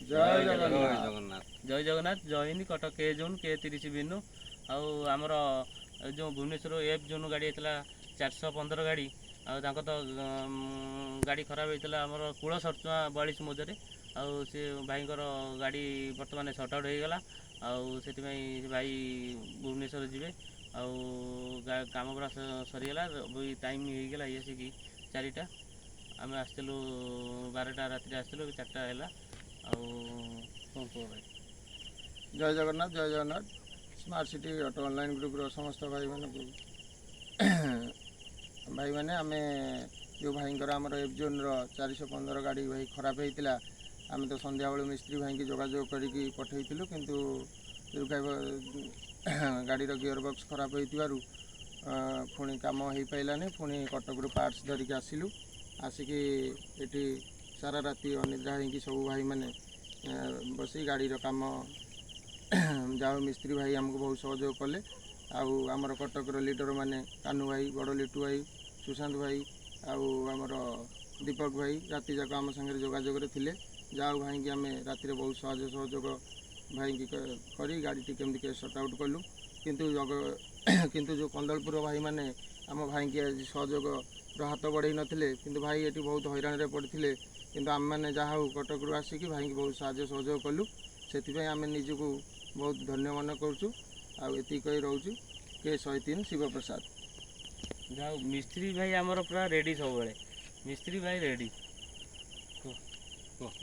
ଜୟ ଜଗନ୍ନାଥ। ଜଗନ୍ନାଥ। ଜୟ ଜଗନ୍ନାଥ, ଜୟ ହିନ୍ଦ। କଟକ କେ ଜୋନ୍, କେ 30 ବିନୁ। ଆଉ ଆମର ଏ ଯେଉଁ ଭୁବନେଶ୍ୱର ଏଫ୍ ଜୋନ୍ ଗାଡ଼ି ହେଇଥିଲା 415 ଗାଡ଼ି, ଆଉ ତାଙ୍କ ତ ଗାଡ଼ି ଖରାପ ହେଇଥିଲା ଆମର କୂଳ ସର୍ଚୁଆଁ 42 ମୌଜାରେ। ଆଉ ସେ ଭାଇଙ୍କର ଗାଡ଼ି ବର୍ତ୍ତମାନ ସର୍ଟ ଆଉଟ୍ ହେଇଗଲା, ଆଉ ସେଥିପାଇଁ ସେ ଭାଇ ଭୁବନେଶ୍ୱର ଯିବେ। ଆଉ କାମ ପୁରା ସରିଗଲା ବି, ଟାଇମ୍ ହେଇଗଲା ଇଏ ଆସିକି 4ଟା। ଆମେ ଆସିଥିଲୁ 12ଟା ରାତିରେ ଆସିଥିଲୁ, ଏବେ 4ଟା ହେଲା। ଆଉ କ'ଣ କୁହ ଭାଇ? ଜୟ ଜଗନ୍ନାଥ, ଜୟ Jagannath. Smart city auto online ଗ୍ରୁପ୍ର ସମସ୍ତ ଭାଇମାନଙ୍କୁ, ଭାଇମାନେ, ଆମେ ଯେଉଁ ଭାଇଙ୍କର ଆମର ଏଫ୍ ଜୋନ୍ର 415 ଗାଡ଼ି ଭାଇ ଖରାପ ହେଇଥିଲା, ଆମେ ତ ସନ୍ଧ୍ୟାବେଳୁ ମିସ୍ତ୍ରୀ ଭାଇଙ୍କି ଯୋଗାଯୋଗ କରିକି ପଠେଇଥିଲୁ। କିନ୍ତୁ ଦୁର୍ଭାଗ୍ୟ, ଗାଡ଼ିର ଗିଅର ବକ୍ସ ଖରାପ ହୋଇଥିବାରୁ ପୁଣି କାମ ହେଇପାରିଲାନି। ପୁଣି କଟକରୁ ପାର୍ଟସ୍ ଧରିକି ଆସିଲୁ। ଆସିକି ଏଠି ସାରା ରାତି ଅନିଦ୍ରା ହେଇକି ସବୁ ଭାଇମାନେ ବସି ଗାଡ଼ିର କାମ, ଯାହା ହଉ ମିସ୍ତ୍ରୀ ଭାଇ ଆମକୁ ବହୁତ ସହଯୋଗ କଲେ। ଆଉ ଆମର କଟକର ଲିଡର ମାନେ କାହ୍ନୁ ଭାଇ, ବଡ଼ ଲିଟୁ ଭାଇ, ସୁଶାନ୍ତ ଭାଇ ଆଉ ଆମର ଦୀପକ ଭାଇ ରାତି ଯାକ ଆମ ସାଙ୍ଗରେ ଯୋଗାଯୋଗରେ ଥିଲେ। ଯାହା ହଉ ଭାଇଙ୍କି ଆମେ ରାତିରେ ବହୁତ ସାହାଯ୍ୟ ସହଯୋଗ ଭାଇଙ୍କି କରି ଗାଡ଼ିଟି କେମିତି ସର୍ଟ ଆଉଟ୍ କଲୁ। କିନ୍ତୁ ଯେଉଁ କନ୍ଦଳପୁର ଭାଇମାନେ ଆମ ଭାଇଙ୍କି ଆଜି ସହଯୋଗର ହାତ ବଢ଼େଇ ନଥିଲେ, କିନ୍ତୁ ଭାଇ ଏଠି ବହୁତ ହଇରାଣରେ ପଡ଼ିଥିଲେ। କିନ୍ତୁ ଆମେମାନେ ଯାହା ହଉ କଟକରୁ ଆସିକି ଭାଇଙ୍କି ବହୁତ ସାହାଯ୍ୟ ସହଯୋଗ କଲୁ। ସେଥିପାଇଁ ଆମେ ନିଜକୁ ବହୁତ ଧନ୍ୟ ମନେ କରୁଛୁ। ଆଉ ଏତିକି କହି ରହୁଛୁ। କେ 103 ଶିବପ୍ରସାଦ। ଯାହା ହଉ ମିସ୍ତ୍ରୀ ଭାଇ ଆମର ପୁରା ରେଡ଼ି, ସବୁବେଳେ ମିସ୍ତ୍ରୀ ଭାଇ ରେଡ଼ି।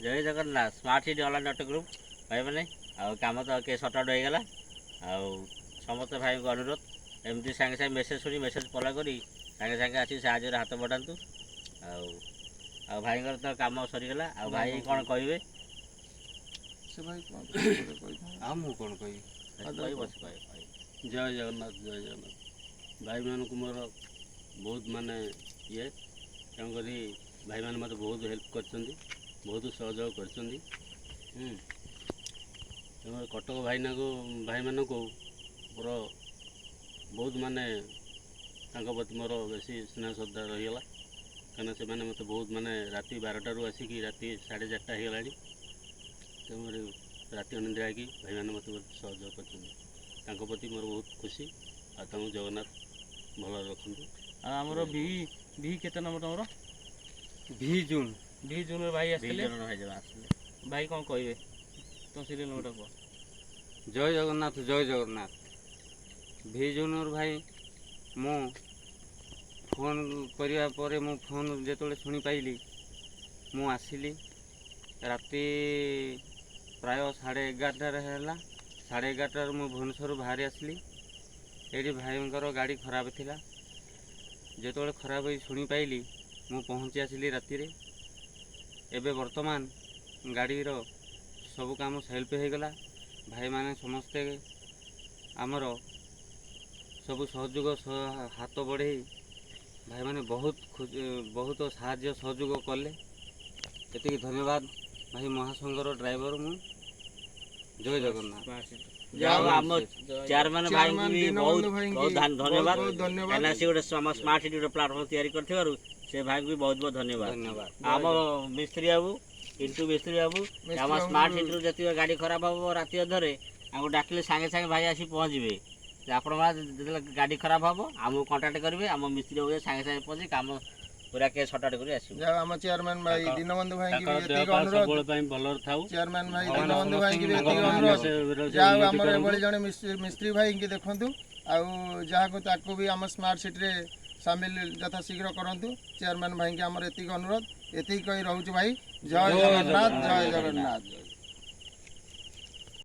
ଜୟ Jagannath. Smart city online auto group ଭାଇମାନେ, ଆଉ କାମ ତ କେ ସର୍ଟ ଆଉଟ୍ ହେଇଗଲା। ଆଉ ସମସ୍ତ ଭାଇଙ୍କୁ ଅନୁରୋଧ, ଏମିତି ସାଙ୍ଗେ ସାଙ୍ଗେ ମେସେଜ୍ ଶୁଣି, ମେସେଜ୍ ଫଲୋ କରି ସାଙ୍ଗେ ସାଙ୍ଗେ ଆସି ସାହାଯ୍ୟରେ ହାତ ବଢ଼ାନ୍ତୁ। ଆଉ ଭାଇଙ୍କର ତ କାମ ସରିଗଲା। ଆଉ ଭାଇ କ'ଣ କହିବେ? ସେ ଭାଇ କ'ଣ କହିଥାନ୍ତି? ଆଉ ମୁଁ କ'ଣ କହିବି? କହିବ ସେ, କହିବ, କହିବ। ଜୟ ଜଗନ୍ନାଥ, ଜୟ ଜଗନ୍ନାଥ। ଭାଇମାନଙ୍କୁ ମୋର ବହୁତ ମାନେ ଇଏ, ତେଣୁକରି ଭାଇମାନେ ମୋତେ ବହୁତ ହେଲ୍ପ କରିଛନ୍ତି, ବହୁତ ସହଯୋଗ କରିଛନ୍ତି। ତେଣୁ କଟକ ଭାଇମାନଙ୍କୁ ମୋର ବହୁତ ମାନେ ତାଙ୍କ ପ୍ରତି ମୋର ବେଶୀ ସ୍ନେହ ଶ୍ରଦ୍ଧା ରହିଗଲା, କାହିଁକିନା ସେମାନେ ମୋତେ ବହୁତ ମାନେ ରାତି 12ଟାରୁ ଆସିକି ରାତି 4:30 ହେଇଗଲାଣି। ତେଣୁକରି ରାତି ଅନିଦ୍ରା ହେଇକି ଭାଇମାନେ ମୋତେ ବହୁତ ସହଯୋଗ କରିଛନ୍ତି। ତାଙ୍କ ପ୍ରତି ମୋର ବହୁତ ଖୁସି। ଆଉ ତାଙ୍କୁ ଜଗନ୍ନାଥ ଭଲରେ ରଖନ୍ତୁ। ଆଉ ଆମର ଭି ଭି କେତେ ନମ୍ବର ତମର? ଭି ଜୋନ୍। ଭି ଜୋନ୍ର ଭାଇ ଦି ଆସିଥିଲେ। ଜଣ ଭାଇ ଜଣ ଆସିଲେ। ଭାଇ କ'ଣ କହିବେ? ତମ ସିରିଏଲ୍ ନମ୍ବରଟା କୁହ। ଜୟ ଜଗନ୍ନାଥ, ଜୟ ଜଗନ୍ନାଥ। ଭି ଜୋନର ଭାଇ, ମୁଁ ଫୋନ୍ କରିବା ପରେ, ମୁଁ ଫୋନ୍ ଯେତେବେଳେ ଶୁଣିପାଇଲି, ମୁଁ ଆସିଲି। ରାତି ପ୍ରାୟ 11:30ରେ ହେଲା। 11:30ରୁ ମୁଁ ଭୁବନେଶ୍ୱରରୁ ବାହାରି ଆସିଲି। ଏଇଠି ଭାଇଙ୍କର ଗାଡ଼ି ଖରାପ ଥିଲା। ଯେତେବେଳେ ଖରାପ ହୋଇ ଶୁଣିପାଇଲି, ମୁଁ ପହଞ୍ଚି ଆସିଲି ରାତିରେ। ଏବେ ବର୍ତ୍ତମାନ ଗାଡ଼ିର ସବୁ କାମ ସେଲ୍ଫ ହେଇଗଲା। ଭାଇମାନେ ସମସ୍ତେ ଆମର ସବୁ ସହଯୋଗ ହାତ ବଢ଼େଇ ଭାଇମାନେ ବହୁତ ବହୁତ ସାହାଯ୍ୟ ସହଯୋଗ କଲେ। ଏତିକି ଧନ୍ୟବାଦ ଭାଇ। ମହାସଂଘର ଡ୍ରାଇଭର ମୁଁ। ଜୟ ଜଗନ୍ନାଥ। ଯାହା ହଉ ଆମ ଚେୟାରମ୍ୟାନ ଭାଇଙ୍କୁ ବି ବହୁତ ଦୀନବନ୍ଧୁ ଭାଇଙ୍କି ବହୁତ ଧନ୍ୟବାଦ। ବହୁତ ବହୁତ ଧନ୍ୟବାଦ। କାହିଁକିନା ସେ ଗୋଟେ ଆମ ସ୍ମାର୍ଟ ସିଟି ଗୋଟେ ପ୍ଲାଟଫର୍ମ ତିଆରି କରିଥିବାରୁ ସେ ଭାଇଙ୍କୁ ବି ବହୁତ ବହୁତ ଧନ୍ୟବାଦ। ଧନ୍ୟବାଦ। ଆମ ମିସ୍ତ୍ରୀ ବାବୁ, ପିଣ୍ଟୁ ମିସ୍ତ୍ରୀ ବାବୁ, ମିସ୍ତ୍ରୀ ଆମ ବାବୁ- ସ୍ମାର୍ଟ ସିଟିରୁ ଯେତିକି ଗାଡ଼ି ଖରାପ ହେବ ରାତି ଅଧରେ, ଆମକୁ ଡାକିଲେ ସାଙ୍ଗେ ସାଙ୍ଗେ ଭାଇ ଆସି ପହଞ୍ଚିବେ। ଆପଣମାନେ ଯେତେବେଳେ ଗାଡ଼ି ଖରାପ ହେବ, ଆମକୁ କଣ୍ଟାକ୍ଟ କରିବେ। ଆମ ମିସ୍ତ୍ରୀ ବାବୁ ସାଙ୍ଗେ ସାଙ୍ଗେ ପହଞ୍ଚି କାମ ପୁରା କେ ସର୍ଟ ଆଉଟ୍ କରି ଆସିବେ। ଯାହା ଆମ ଚେୟାରମ୍ୟାନ ଭାଇ ଦୀନବନ୍ଧୁ ଭାଇଙ୍କି ବି ତାଙ୍କର ଦେହ ଏତିକି ପା ଅନୁରୋଧ। ସବୁବେଳେ ପାଇଁ ଭଲରେ ଥାଉ। ଚେୟାରମ୍ୟାନ ଭାଇ ଭଗବାନ ଦୀନବନ୍ଧୁ ଭାଇଙ୍କି ବି ସମସ୍ତଙ୍କୁ ଏତିକି ଅନୁରୋଧ, ଯାହା ହଉ ଉନ୍ନତି ଆମର କରନ୍ତୁ। ଏଭଳି ଜଣେ ମିସ୍ତ୍ରୀ ଭାଇଙ୍କି ଦେଖନ୍ତୁ, ଆଉ ଯାହାକୁ ତାକୁ ବି ଆମ ସ୍ମାର୍ଟ ସିଟିରେ ସାମିଲ ଯଥାଶୀଘ୍ର କରନ୍ତୁ। ଚେୟାରମ୍ୟାନ ଭାଇଙ୍କି ଆମର ଏତିକି ଅନୁରୋଧ। ଏତିକି କହି ରହୁଛୁ ଭାଇ। ଜୟ ଜଗନ୍ନାଥ, ଜୟ ଜଗନ୍ନାଥ।